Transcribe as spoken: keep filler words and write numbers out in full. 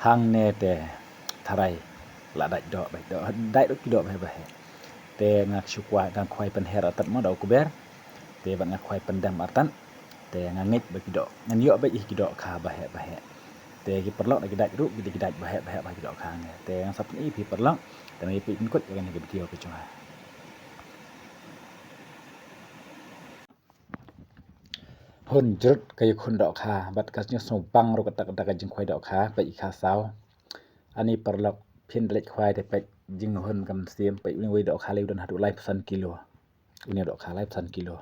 Hangne te tharai la dait doh, dait doh, dait doh ki doh ba heh ba heh. Te nga shu kwah, nga khwai pynher artat mo da u kber. Te bad nga khwai pyndem artat. Te nga ngeit ba ki doh, ngan ïoh beit ïa ki dohkha ba heh ba heh. Te ki paralok da ki dait ruh, ki dait ba heh ba heh ba ki dohkha ngi. Te ngan sa pyni phi paralok. Te ngi peit pynkut ïa kane ka video ka jong nga. Hun jrut ka ïakhun dohkha bad ka sñiaw sñiaw bang ruh kata kata ka jingkhwai dohkha, peit ki kha saw. Ani paralok, phin da leit khwai te peit jinghun ka mynsiem, peit une uwei dohkha lei u don haduh laiphew san kilo. Une dohkha laiphew san kilo.